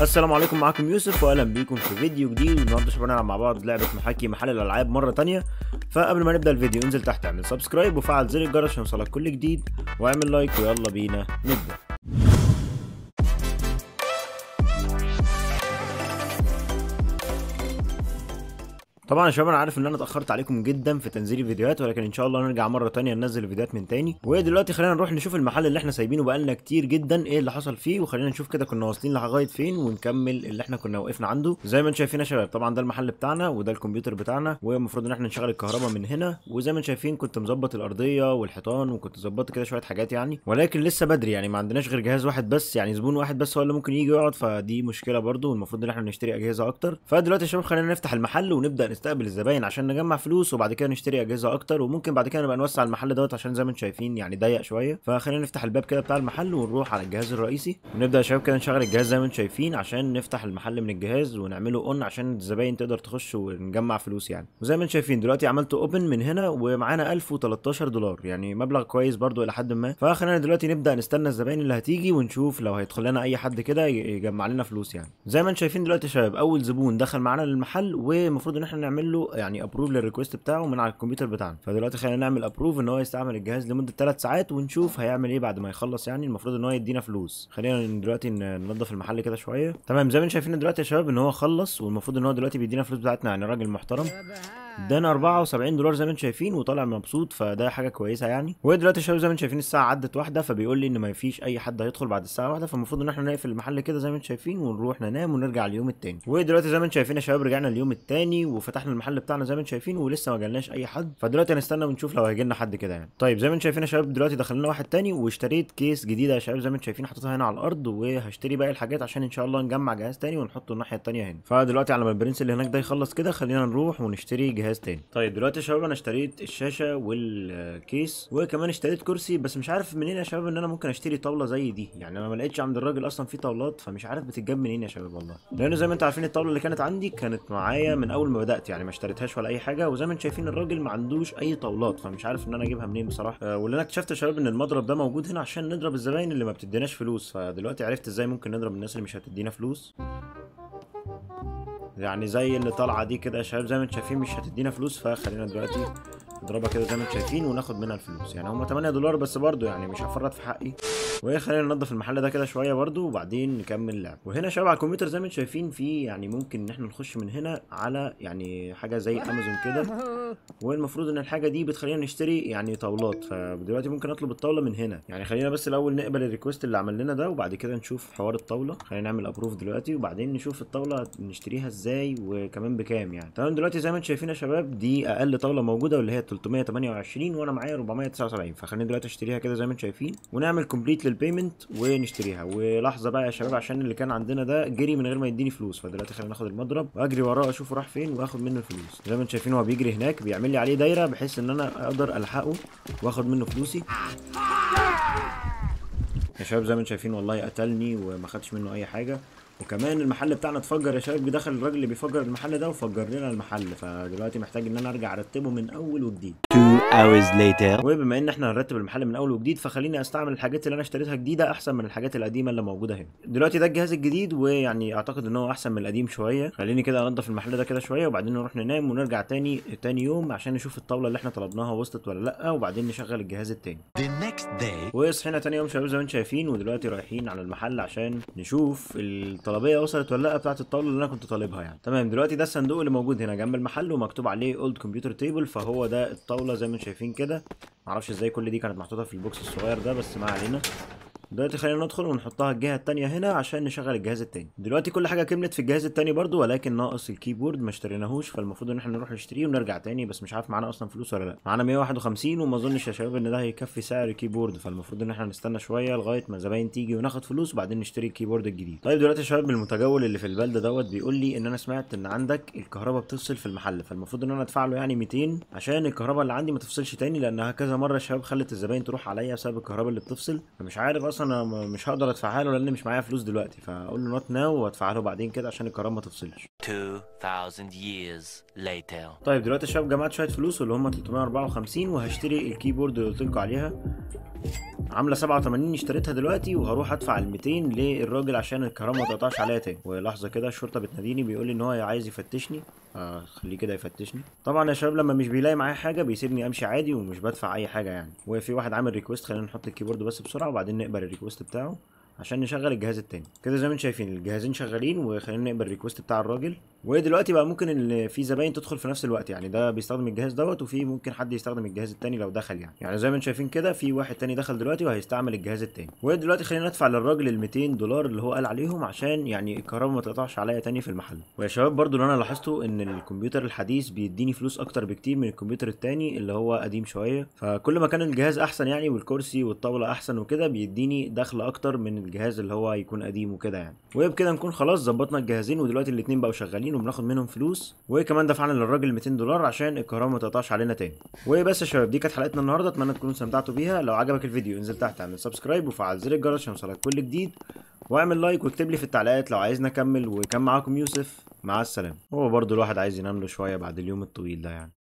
السلام عليكم، معاكم يوسف واهلا بيكم في فيديو جديد. والنهارده شباب هنلعب مع بعض لعبه محاكي محل الالعاب مرة تانية. فقبل ما نبدا الفيديو انزل تحت اعمل subscribe وفعل زر الجرس عشان يوصلك كل جديد، واعمل like، ويلا بينا نبدا. طبعا يا شباب انا عارف ان انا اتاخرت عليكم جدا في تنزيل الفيديوهات، ولكن ان شاء الله نرجع مرة تانية ننزل الفيديوهات من تاني. ودلوقتي خلينا نروح نشوف المحل اللي احنا سايبينه بقالنا كتير جدا ايه اللي حصل فيه، وخلينا نشوف كده كنا واصلين لغاية فين ونكمل اللي احنا كنا وقفنا عنده. زي ما انتم شايفين يا شباب طبعا ده المحل بتاعنا وده الكمبيوتر بتاعنا، والمفروض ان احنا نشغل الكهرباء من هنا. وزي ما انتم شايفين كنت مظبط الارضية والحيطان وكنت ظبطت كده شوية حاجات يعني، ولكن لسه بدري يعني ما عندناش غير جهاز واحد بس، يعني زبون واحد بس هو اللي ممكن يجي يقعد، فدي مشكلة برده، والمفروض ان احنا نشتري اجهزة اكتر. فدلوقتي يا شباب خلينا نفتح المحل ونبدا نستقبل الزباين عشان نجمع فلوس، وبعد كده نشتري اجهزة اكتر، وممكن بعد كده نبقى نوسع المحل دوت عشان زي ما انتم شايفين يعني ضيق شوية. فخلينا نفتح الباب كده بتاع المحل ونروح على الجهاز الرئيسي، ونبدا يا شباب كده نشغل الجهاز زي ما انتم شايفين عشان نفتح المحل من الجهاز ونعمله on عشان الزباين تقدر تخش ونجمع فلوس يعني. وزي ما انتم شايفين دلوقتي عملت open من هنا ومعانا 1013 دولار، يعني مبلغ كويس برده الى حد ما. فخلينا دلوقتي نبدا نستنى الزباين اللي هتيجي ونشوف لو هيدخل لنا اي حد كده يجمع لنا فلوس يعني. زي ما انتم شايفين دلوقتي يا شباب اول زبون دخل معانا للمحل، ومفروض ان احنا نعمل له يعني approve لل request بتاعه من على الكمبيوتر بتاعنا. فدلوقتي خلينا نعمل approve ان هو يستعمل الجهاز لمدة 3 ساعات ونشوف هيعمل ايه بعد ما يخلص، يعني المفروض ان هو يدينا فلوس. خلينا دلوقتي ننظف المحل كده شوية. تمام زي ما انتم شايفين دلوقتي يا شباب ان هو خلص، والمفروض ان هو دلوقتي بيدينا فلوس بتاعتنا، يعني راجل محترم ادانا 74 دولار زي ما انتم شايفين وطالع مبسوط، فده حاجة كويسة يعني. ودلوقتي يا شباب زي ما انتم شايفين الساعة عدت واحدة، فبيقول لي ان ما فيش اي حد هيدخل بعد الساعة واحدة، فالمفروض ان احنا نقفل المحل كده زي ما انتم شايفين ونروح ننام ونرجع اليوم التاني. ودلوقتي زي ما انتم شايفين يا شباب رجعنا اليوم التاني وفتحنا المحل بتاعنا زي ما انتم شايفين ولسه ما جالناش اي حد، فدلوقتي هنستنى ونشوف لو هيجي لنا حد كده يعني. طيب زي ما انتم شايفين يا شباب دلوقتي دخل لنا واحد تاني، واشتريت case جديدة يا شباب زي ما انتم شايفين حطيتها هنا على الارض، وهشتري باقي الحاجات عشان ان شاء الله نجمع جهاز تاني ونحطه الناحية التانية هنا. فدلوقتي على ما البرنس اللي هناك ده يخلص كده خلينا نروح ونشتري جهاز تاني. طيب دلوقتي يا شباب انا اشتريت الشاشة وال case وكمان اشتريت كرسي، بس مش عارف منين يا شباب ان انا ممكن اشتري طاولة زي دي، يعني انا ما لقيتش عند الراجل اصلا في طاولات، فمش عارف بتتجاب منين يا شباب والله، لانه زي ما انتم عارفين الطاولة اللي كانت عندي كانت معايا من اول ما بدات يعني ما اشتريتهاش ولا اي حاجة، وزي ما انتم شايفين الراجل ما عندوش اي طاولات، فمش عارف ان انا اجيبها منين بصراحة. واللي انا اكتشفت يا شباب ان المضرب ده موجود هنا عشان نضرب الزباين اللي ما بتديناش فلوس، فدلوقتي عرفت ازاي ممكن نضرب الناس اللي مش هتدينا فلوس، يعني زي اللي طالعه دي كده يا شباب زي ما انتم شايفين مش هتدينا فلوس، فخلينا دلوقتي نضربها كده زي ما انتم شايفين وناخد منها الفلوس. يعني هم 8 دولار بس برضو يعني مش هفرط في حقي. وخلينا ننضف المحل ده كده شوية برضو وبعدين نكمل لعب. وهنا يا شباب على الكمبيوتر زي ما انتم شايفين في يعني ممكن ان احنا نخش من هنا على يعني حاجة زي امازون كده، والمفروض ان الحاجة دي بتخلينا نشتري يعني طاولات، فدلوقتي ممكن اطلب الطاولة من هنا. يعني خلينا بس الاول نقبل ال request اللي عمل لنا ده وبعد كده نشوف حوار الطاولة. خلينا نعمل approve دلوقتي وبعدين نشوف الطاولة نشتريها ازاي وكمان بكام يعني. تمام دلوقتي زي ما انتم شايفين يا شباب دي اقل طاولة موجودة واللي هي 328 وانا معايا 479، فخلينا دلوقتي اشتريها كده زي ما انتم شايفين ونعمل complete لل payment ونشتريها. ولحظة بقى يا شباب عشان اللي كان عندنا ده جري من غير ما يديني فلوس، فدلوقتي خلينا ناخد المضرب واجري وراه اشوفه راح فين واخد منه الفلوس. زي ما انتم شايفين هو بيجري هناك بيعمل لي عليه دايرة بحيث ان انا اقدر الحقه واخد منه فلوسي. يا شباب زي ما انتم شايفين والله قتلني وما خدش منه اي حاجة، وكمان المحل بتاعنا اتفجر يا شباب، دخل الراجل اللي بيفجر المحل ده وفجر لنا المحل، فدلوقتي محتاج ان انا ارجع ارتبه من اول وجديد. 2 hours later. وبما ان احنا هنرتب المحل من اول وجديد فخليني استعمل الحاجات اللي انا اشتريتها جديدة احسن من الحاجات القديمة اللي موجودة هنا. دلوقتي ده الجهاز الجديد ويعني اعتقد ان هو احسن من القديم شوية. خليني كده انضف المحل ده كده شوية وبعدين نروح ننام ونرجع تاني يوم عشان نشوف الطاولة اللي احنا طلبناها وصلت ولا لا، وبعدين نشغل الجهاز التاني. The next day. وصحينا تاني يوم شباب زي ما انتم شايفين، ودلوقتي رايحين على المحل عشان نشوف الطلبيه وصلت ولا لا بتاعت الطاولة اللي انا كنت طالبها يعني. تمام دلوقتي ده الصندوق اللي موجود هنا جنب المحل ومكتوب عليه old computer table، فهو ده الطاولة زي ما انتم شايفين كده. معرفش ازاي كل دي كانت محطوطة في ال box الصغير ده، بس ما علينا. دلوقتي خلينا ندخل ونحطها الجهة الثانية هنا عشان نشغل الجهاز الثاني. دلوقتي كل حاجة كملت في الجهاز الثاني برضو، ولكن ناقص ال keyboard ما اشتريناهوش، فالمفروض ان احنا نروح نشتريه ونرجع تاني، بس مش عارف معانا اصلا فلوس ولا لا. معانا 151 وما اظنش يا شباب ان ده هيكفي سعر ال keyboard، فالمفروض ان احنا نستنى شوية لغاية ما زباين تيجي وناخد فلوس وبعدين نشتري ال keyboard الجديد. طيب دلوقتي يا شباب المتجول اللي في البلدة دوت بيقول لي ان انا سمعت ان عندك الكهرباء بتفصل في المحل، فالمفروض ان انا ادفع له يعني 200 عشان الكهرباء اللي عندي ما تفصلش تاني، لانها كذا مرة يا شباب خلت الزباين تروح عليا بسبب الكهرباء اللي بتفصل، فمش عارف اصلا خلاص انا مش هقدر ادفعها له لان مش معايا فلوس دلوقتي، فاقول له not now وادفعها له بعدين كده عشان الكهرباء ما تفصلش. 2000 years later. طيب دلوقتي يا شباب جمعت شوية فلوس واللي هم 354، وهشتري ال keyboard اللي قلت لكم عليها عامله 87، اشتريتها دلوقتي، وهروح ادفع ال 200 للراجل عشان الكهرباء ما تقطعش عليا تاني. ولحظة كده الشرطة بتناديني بيقول لي ان هو عايز يفتشني، خليه كده يفتشني. طبعا يا شباب لما مش بيلاقي معايا حاجة بيسيبني امشي عادي ومش بدفع اي حاجة يعني. وفي واحد عامل request، خلينا نحط ال keyboard بس بسرعة وبعدين نقبل ال request بتاعه عشان نشغل الجهاز التاني. كده زي ما انتم شايفين الجهازين شغالين، وخلينا نقبل ال request بتاع الراجل. ودلوقتي بقى ممكن ان في زباين تدخل في نفس الوقت، يعني ده بيستخدم الجهاز دوت وفي ممكن حد يستخدم الجهاز التاني لو دخل يعني. يعني زي ما انتم شايفين كده في واحد تاني دخل دلوقتي وهيستعمل الجهاز التاني. ودلوقتي خلينا ندفع للراجل ال $200 اللي هو قال عليهم عشان يعني الكهرباء ما تقطعش عليا تاني في المحل. ويا شباب برضو اللي انا لاحظته ان الكمبيوتر الحديث بيديني فلوس اكتر بكتير من الكمبيوتر التاني اللي هو قديم شوية، فكل ما كان الجهاز احسن يعني والكرسي والطاوله احسن وكده بيديني دخل اكتر من الجهاز اللي هو يكون قديم وكده يعني. وبكده نكون خلاص ظبطنا الجهازين، ودلوقتي الاتنين بقوا شغالين وبناخد منهم فلوس، وكمان دفعنا للراجل $200 عشان الكهرباء ما تقطعش علينا تاني. وبس يا شباب دي كانت حلقتنا النهارده، اتمنى تكونوا استمتعتوا بيها. لو عجبك الفيديو انزل تحت اعمل subscribe وفعل زر الجرس عشان يوصلك كل جديد، واعمل like واكتب لي في التعليقات لو عايزنا اكمل. وكان معاكم يوسف، مع السلامة. هو برضو الواحد عايز ينام له شوية بعد اليوم الطويل ده يعني.